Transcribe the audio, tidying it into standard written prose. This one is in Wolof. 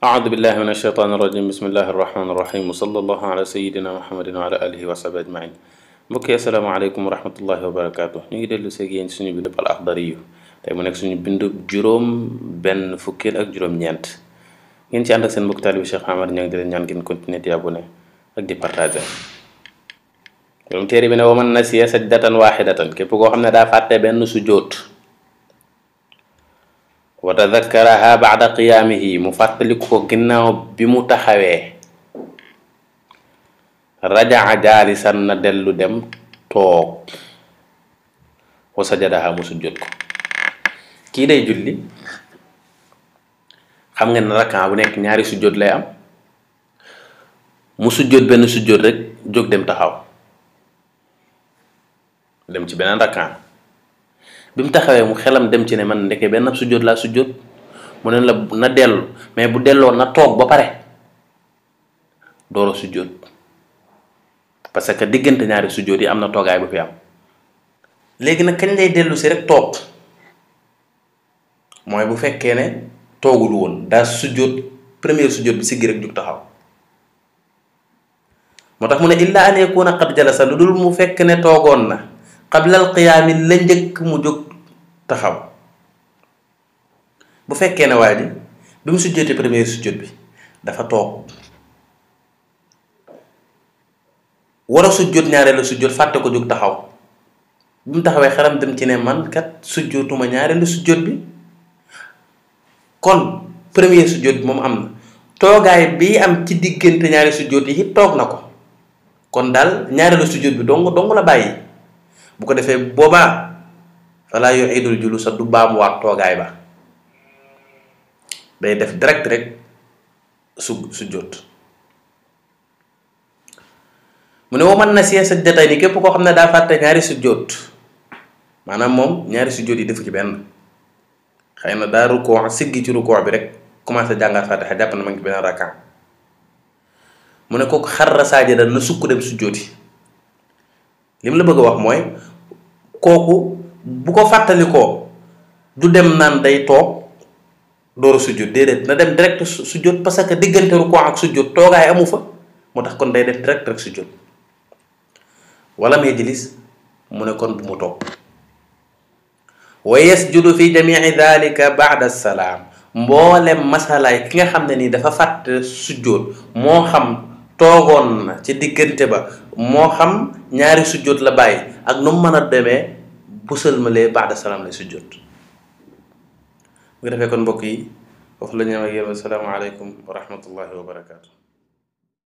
أعوذ بالله من الشيطان الرجيم بسم الله الرحمن الرحيم وصلى الله على سيدنا محمد وعلى آله وصحبه أجمعين. mbokk yi asalaamaaleykum wa rahmatullahi wa barakaatu. ñu ngi dellu seeg yéen suñu bindu al axdari yu tey mu nekk suñu bindu juróom benn fukkeel ak juróom-ñeent ngeen ci ànd ak seen mbokk taalibi Cheikh Ahmad ñoo ngi di leen ñaan ngeen continuer di abonné ak di partager. borom téere bi ne wa man nasiya sajdatan waahidatan képp koo xam ne daa fàtte benn sujjóot wa tadakkaraha ba'da qiyaamihi mu fàttaliku ko ginnaaw bi mu taxawee rajaa jaalisan na dellu dem toog wa sajadaha mu sujjóot ko. kii day julli xam ngeen ne rakkan bu nekk ñaari sujjóot lay am mu sujjóot benn sujjóot rek jóg dem taxaw dem ci beneen rakkan bi mu taxawee mu xelam dem ci ne man ndeke benn sujjóot laa sujjóot mu ne la na dellu mais bu delloo na toog ba pare door a sujjóot parce que diggante ñaari sujjóot yi am na toogaay bu fi am. léegi nag kañ lay dellu si rek toog mooy bu fekkee ne toogul woon daa sujjóot première sujjóot bi siggi rek jug taxaw moo tax mu ne illa an yakuna qad jalasa lu dul mu fekk ne toogoon na qablal qiyaami la njëkk mu jóg taxaw. bu fekkee ne waa ji bi mu sujjóotee première sujjóot bi dafa toog war a sujjóot ñaareelu sujjóot fàtte ko jóg taxaw bi mu taxawee xelam dem ci ne man kat sujjóotuma ñaareelu sujjóot bi kon premier sujjóot bi moom am na toogaay bi am ci diggante ñaari sujjóot yi it toog na ko kon daal ñaareelu sujjóot bi dong la bàyyi. bu ko defee boobaa falaa yu'idul julusa du baamuwaat toogaay ba day def direct rek sujjóot. mu ne wa man nasiya sajdatayni képp koo xam ne daa fàtte ñaari sujjóot maanaam moom ñaari sujjóot yi defu ci benn xëy na daa rukkoo siggi ci rukkoo bi rek commencé jàngaat Faatiha jàpp na ma ngi ci beneen rakkaan mu ne kooku xarra saajidan na sukk dem sujjóoti. li mu la bëgg a wax mooy kooku bu ko fàttalikoo du dem naan day toog door a sujjóot déedéet na dem direct sujjóot parce que diggante rukkoo ak sujjóot toogaay amu fa moo tax kon day def direct rek sujjóot. wala may jëlis mu ne kon bu mu toog wa yasjudu fi jamii dalika ba'da salaam mboolem masalaay ki nga xam ne nii dafa fàtte sujjóot moo xam toogoon na ci diggante ba moo xam ñaari sujjóot la bàyyi ak nu mu mën a demee bu sëlmalee ba'da salaam lay sujjóot. bu ko defee kon mbokk yi foofu la ñu am ak yéen assalaamu aleykum wa rahmatullahi wa barakaatu.